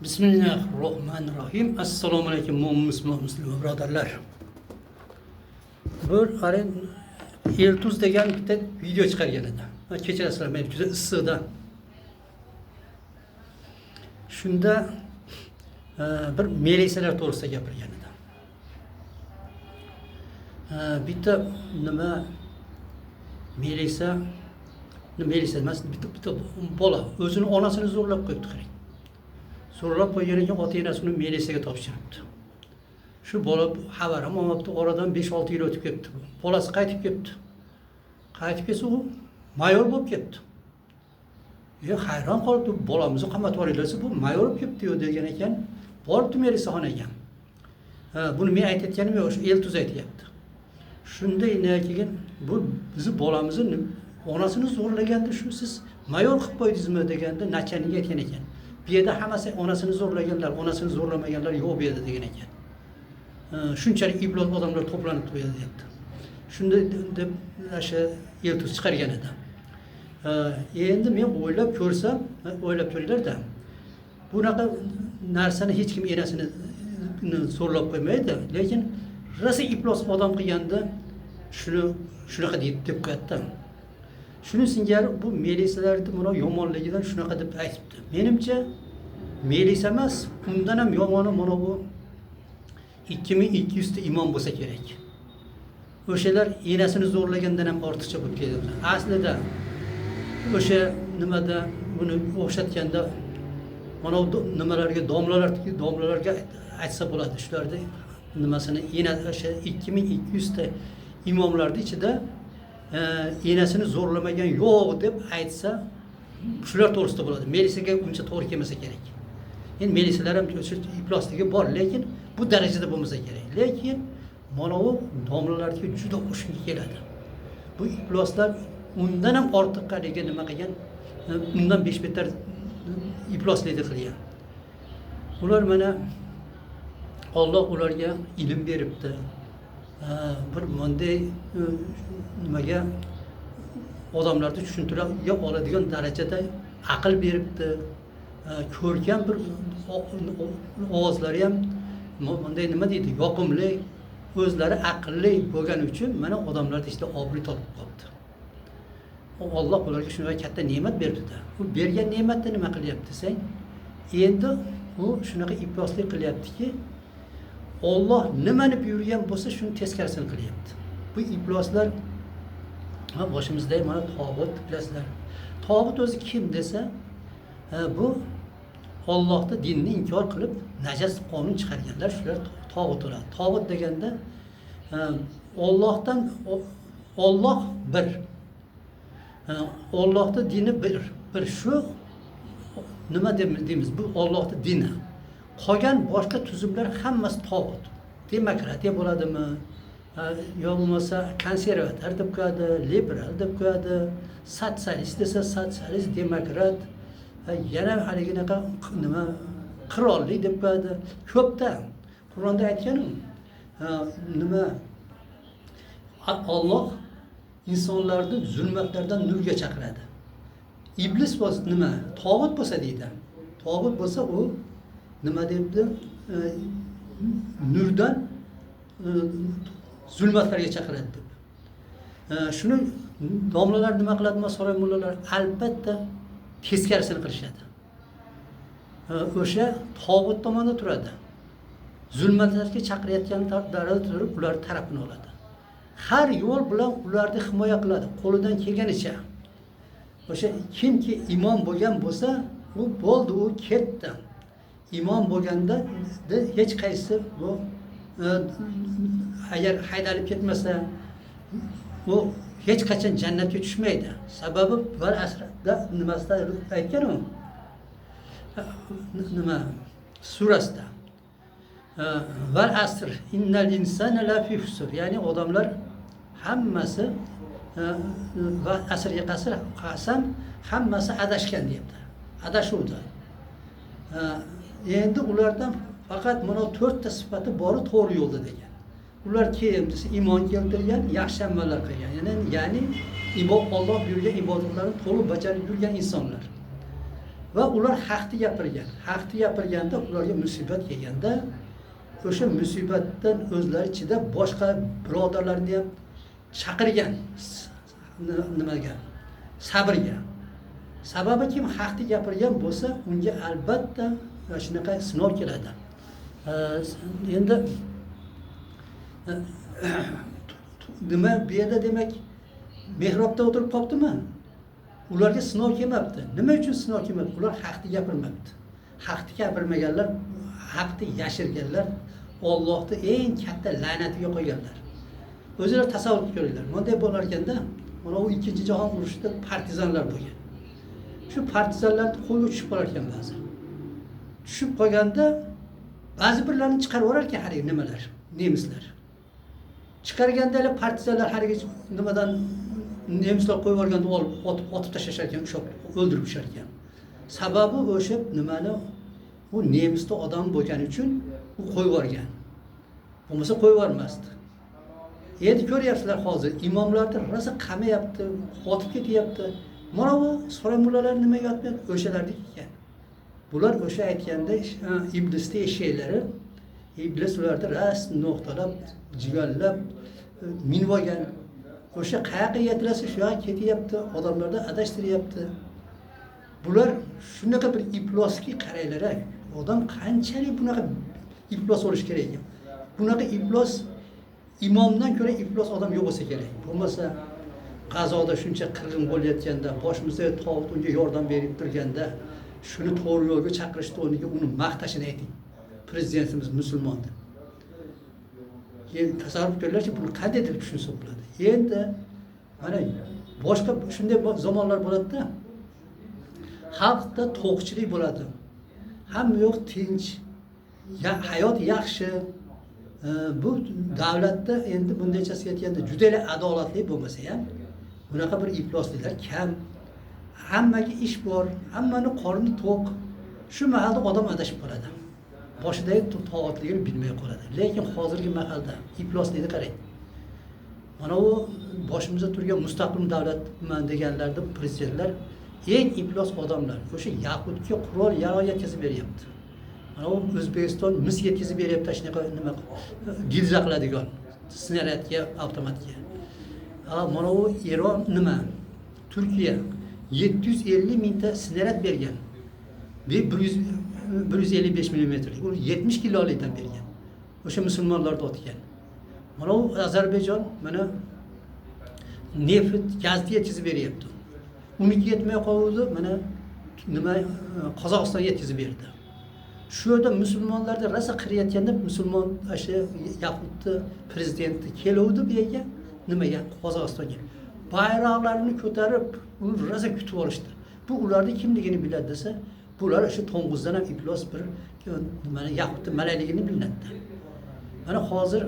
Bismillahirrohmanirrohim. Assalomu alaykum mo'min musulmon musulmon birodarlar. Bir hali Eltuz degan bitta video chiqargan edi. Ha, kechirasizlar, men juda issiqda. Shunda bir militsiyalar to'g'risida gapirgan edi. Bitta nima militsiya, militsiya emas, bitta bola o'zini onasini zo'rlab qo'yibdi, qarang. Zo'rlab qo'ygan ekan, ota enasi uni militsiyaga topshiribdi. Shu bola xabar ham olmabdi, oradan 5-6 yil o'tib ketdi. Bolasi qaytib ketdi. Qaytib kelsa, u mayor bo'lib ketdi. E, hayron qolibdi, bolamizni qamatib yuboringlar desa, bu mayor bo'lib ketdi-yu degan ekan. Boribdi militsiyaxonaga. Ha, buni men aytayotganim yo'q, shu Eltuz aytyapti. Shunda keyin bu bizni bolamizni onasini zo'rlaganda shu siz mayor qilib qo'ydingizmi deganda nachalnik aytgan ekan. Bu yerda hammasi onasini zo'rlaganlar, onasini zo'rlamaganlar yo'q bu yerda degan ekan. Shunchalik iflos odamlar to'planibdi bu yerda deyapti. Shunda deb o'sha Eltuz chiqargan edi. Endi men o'ylab ko'rsam, o'ylab ko'ringlar-da. Bunaqa narsani hech kim enasini zo'rlab qo'ymaydi, lekin rosa iflos odam qilganda shuni shunaqa deb qo'yadi-da. Shuni singari bu militsiyalarni buni yomonligidan shunaqa deb aytibdi. Menimcha militsiya emas, undan ham yomoni mana bu 2200 ta imom bo'lsa kerak. O'shalar enasini zo'rlagandan ham ortiqcha bo'lib ketadi. Aslida o'sha nimada buni o'xshatganda mana bu nimalarga domlalarga aytsa bo'ladi. Shularni nimasini ena o'sha 2200 ta imomlarning ichida enasini zo'rlamagan yo'q deb aytsa, shular to'g'risida bo'ladi. Militsiyaga uncha to'g'ri kelmasa kerak. Endi militsiyalar ham o'sha iflosligi bor, lekin bu darajada bo'lmasa kerak. Lekin mana bu domlalarga juda o'shanga keladi. Bu ifloslar undan ham ortiq haligi nima qilgan, undan 5 betar ifloslikni qilgan. Ular mana Alloh ularga ilm beribdi. Bir bunday nimaga odamlarni tushuntira oladigan darajada aql beribdi. Ko'rgan bir ovozlari ham bunday nima deydi, yoqimli, o'zlari aqlli bo'lgani uchun mana odamlarni ichida obro' topib qoldi. Alloh ularga shunday katta ne'mat beribdi. U bergan ne'matni nima qilyapti desang, endi u shunaqa ifloslik qilyaptiki, Alloh nimani buyurgan bo'lsa, shuni teskarisini qilyapti. Bu ifloslar boshimizda mana tog'ut bilasizlar. Tog'ut o'zi kim desa, bu Allohning dinini inkor qilib, najas qonun chiqarganlar, shular tog'ut bo'ladi. Tog'ut deganda Allohdan Alloh bir. Allohning dini bir. Bir shu nima deymiz? Bu Allohning dini. Qolgan boshqa tuzumlar hammasi tog'ut. Demokratiya bo'ladimi? Yo bo'lmasa konservator deb qo'yadi, liberal deb qo'yadi, sotsialist desa sotsialist, demokrat, yana haliginaqa nima qirollik deb qo'yadi. Ko'pda Qur'onda aytganu, nima Alloh insonlarni zulmatlardan nurga chaqiradi. Iblis bo'lsa nima? Tog'ut bo'lsa deydi. Tog'ut bo'lsa u nima debdi? Nurdan zulmatlarga chaqiradi deb. Shuni domlalar nima qiladi, saroy mullalar albatta teskarisini qilishadi. O'sha tog'ut tomonda turadi. Zulmatlarga chaqirayotgan darajada turib, ular tarafini oladi. Har yo'l bilan ularni himoya qiladi, qo'lidan kelganicha. O'sha kimki imom bo'lgan bo'lsa, u bo'ldi, u ketdi. İmom bo'lganda hech qaysi bu agar haydalib ketmasa, u hech qachon jannatga tushmaydi. Sababi bir asrda nimasida aytgan u nima surasida. Val asr innal insana lafi husr. Ya'ni odamlar hammasi va asrga qasam hammasi adashgan deyapti. Adashuvdi. Endi ulardan faqat mana 4 ta sifati bori to'g'ri yo'lda degan. Ular kim desa iymon keltirgan, yaxshi amallar qilgan. Ya'ni Alloh buyurgan ibodatlarni to'liq bajarib yurgan insonlar. Va ular haqni gapirgan. Haqni gapirganda ularga musibat kelganda o'sha musibatdan o'zlari chidab boshqa birodarlarni ham chaqirgan nimaga? Sabrga. Sababi kim haqni gapirgan bo'lsa, unga albatta shunaqa sinov keladi. Endi nima bu yerda demak mehrobda o'tirib qolibdimi? Ularga sinov kelmabdi. Nima uchun sinov kelmabdi? Ular haqni gapirmabdi. Haqni gapirmaganlar, haqni yashirganlar Allohni eng katta la'natiga qo'yganlar. O'zinglar tasavvur qilib ko'ringlar. Bunday bo'lar ekanda, mana u 2-jahon urushida partizanlar bo'lgan. Shu partizanlarni qo'lga tushib qolar ekan ba'zi. Tushib qolganda ba'zi birlarini chiqarib yuborar ekan haligi nimalar, nemislar. Chiqarganda partizanlar haligi nimadan nemislar qo'yib yuborganda olib otib tashlashar ekan, ushlab o'ldirib tushar ekan. Sababi o'sha nimani u nemisda odam bo'lgani uchun u qo'yib yuborgan. Bo'lmasa qo'yib yubormasdi. Endi ko'ryapsizlar hozir imomlarni rosa qamayapti, otib ketyapti. Mana bu so'ray mullalar nimaga otmayapti? O'shalarniki ekan. Bular o'sha aytganda iblisning eshaklari, iblis ularni rost no'xtalab, jigallab minib olgan. O'sha qayoqqa yetilasa shu yoqqa ketyapti, odamlarni adashtiryapti. Bular shunaqa bir iflosga qaranglar, odam qanchalik bunaqa iflos bo'lishi kerak ekan. Bunaqa iflos imomdan ko'ra iflos odam yo'q bo'lsa kerak. Bo'lmasa G'azoda shuncha qirg'in bo'layotganda, boshimizda tog'ut unga yordam berib turganda, shuni to'g'ri yo'lga chaqirishni o'rniga uni maqtashini ayting. Prezidentimiz musulmon deb. Endi tasavvur qilinglarchi, buni qanday deb tushunsa bo'ladi? Endi mana boshqa shunday zamonlar bo'ladi-da. Xalqda to'qchilik bo'ladi. Hamma yo'q tinch, hayot yaxshi. Bu davlatda endi bundaychasiga aytganda juda adolatli bo'lmasa ham bunaqa bir iflosliklar kam. Hammaga ish bor, hammani qorni to'q. Shu mahalda odam adashib qoladi. Boshidagi toatligini bilmay qoladi. Lekin hozirgi mahalda ifloslikni qarang. Mana u boshimizda turgan mustaqil davlatman deganlarda prezidentlar eng iflos odamlar. O'sha yahudga qurol yarog' yetkazib beryapti. Mana u O'zbekiston mis yetkazib beryapti, shunaqa nima gilza qiladigan snaryadga, avtomatga. Mana u Eron nima? Turkiya 750 mingta snaryad bergan. 155 millimetrlik. Uni 70 kilolikdan bergan. O'sha musulmonlarni otgan. Mana u Ozarbayjon mana neft, gazni yetkazib beryapti. Uniki yetmay qoldi, mana nima Qozog'istonga yetkazib berdi. Shu yerda musulmonlarni rosa qirayotganda musulmon o'sha yahudni prezidenti keluvdi bu yerga, nimaga Qozog'istonga. Bayroqlarini ko'tarib, uni rosa kutib olishdi. Bu ularning kimligini biladi desa, bular o'sha to'ng'izdan ham iflos bir mana yahudni malayligini bilinadi. Mana hozir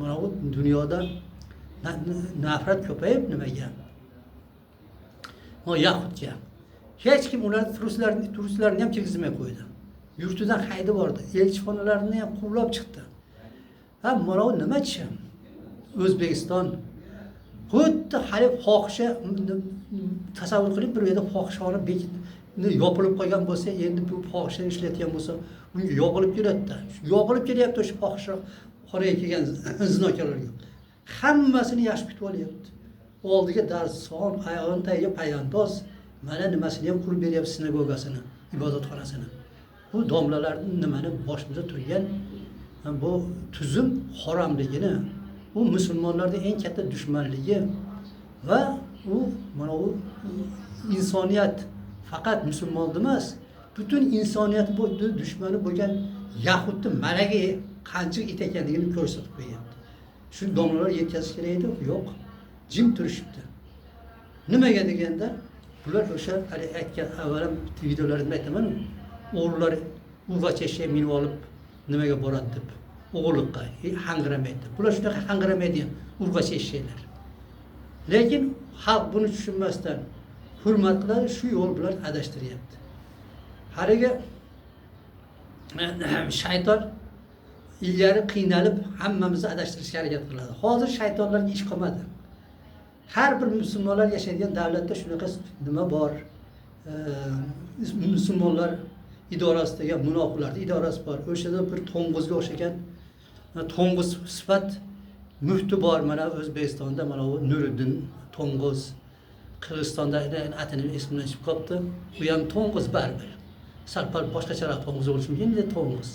mana bu dunyoda nafrat ko'payib nimaga? O yahudga. Hech kim ularni turistlarni ham kirgizmay qo'ydi. Yurtidan haydab bordi. Elchixonalarni ham quvlab chiqdi. Ha, mana bu nimachi? O'zbekiston xuddi hali fohisha tasavvur qiling, bir yerda fohishaxona yopilib qolgan bo'lsa, endi bu fohishani ishlatgan bo'lsa, unga yog'ilib keladi-da. Yog'ilib kelyapti o'sha fohishaxonaga kelgan zinokorlarga. Hammasini yaxshi kutib olyapti. Oldiga darsxon, oyog'ini tagiga payandoz, mana nimasini ham qurib beryapti, sinagogasini, ibodatxonasini. Bu domlalarning nimani boshimizda turgan bu tuzum haromligini, u musulmonlarning eng katta dushmanligi va u mana u insoniyat faqat musulmon emas, butun insoniyat bu dushmani bo'lgan yahudni malagi qancha it ekanligini ko'rsatib qo'yapti. Shu domlalar yetkazish kerak edi, yo'q, jim turishibdi. Nimaga deganda, bular o'sha hali aytgan avval ham videolarimda aytaman, o'g'rilar urg'ochi eshak minib olib nimaga boradi deb, o'g'irlikqa hangiramaydi. Bular shunaqa hangiramaydi ham urg'ochi eshaklar. Lekin xalq buni tushunmasdan hurmat qiladi, shu yo'l bilan adashtiryapti. Haligi shayton ilgari qiynalib hammamizni adashtirishga harakat qiladi. Hozir shaytonlarga ish qolmadi. Har bir musulmonlar yashaydigan davlatda shunaqa nima bor, Musulmonlar idorasi degan munofiqlarni idorasi bor. O'shada bir to'ng'izga o'xshagan to'ng'iz sifat mufti bor. Mana O'zbekistonda mana u Nuriddin to'ng'iz, Qirg'izistonda atini esimdan chiqib qolibdi. U ham to'ng'iz baribir. Sal pal boshqacharoq to'ng'iz bo'lishi mumkin, endi to'ng'iz.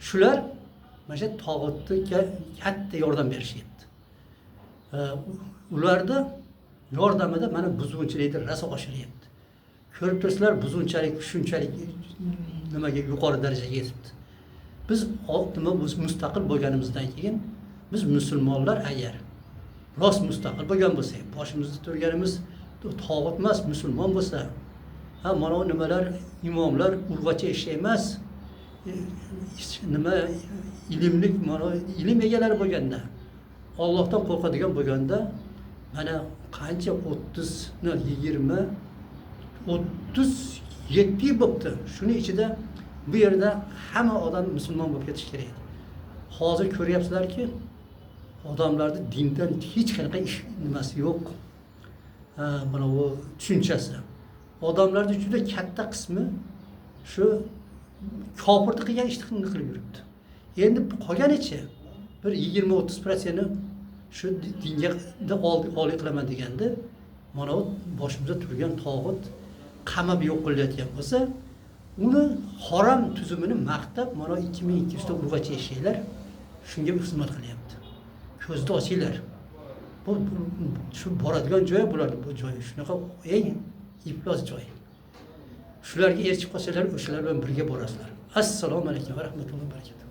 Shular mana shu tog'utga katta yordam berishyapti. Ularni yordamida mana buzg'unchilikni rosa oshiryapti. Ko'rib turibsizlar, buzg'unchalik shunchalik nimaga yuqori darajaga yetibdi. Biz nima biz mustaqil bo'lganimizdan keyin biz musulmonlar agar rost mustaqil bo'lgan bo'lsak, boshimizda turganimiz tog'ut emas, musulmon bo'lsa, ha mana bu nimalar imomlar urg'ochi eshak emas, nima ilmli mana ilm egalari bo'lganda, Allohdan qo'rqadigan bo'lganda mana qancha 30 20 37 yil bo'libdi. Shuni ichida bu yerda hamma odam musulmon bo'lib ketishi kerak edi. Hozir ko'ryapsizlarki, odamlarda dindan hech qanaqa ish nimasi yo'q. Mana bu tushunchasi. Odamlarda juda katta qismi shu kofirni qilgan ishni qilib yuribdi. Endi qolganichi bir 20-30% shu dinga oliy qilaman deganda mana bu boshimizda turgan tog'ut qamab yo'q qilayotgan bo'lsa, uni harom tuzumini maqtab mana 2200 ta urg'ochi eshaklar shunga xizmat qilyapti. Ko'zni ochinglar. Bu shu boradigan joyi bularni bu joyi shunaqa eng iflos joy. Shularga erishib qolsanglar, o'shalar bilan birga borasizlar. Assalomu alaykum va rahmatullohi va barakatuh.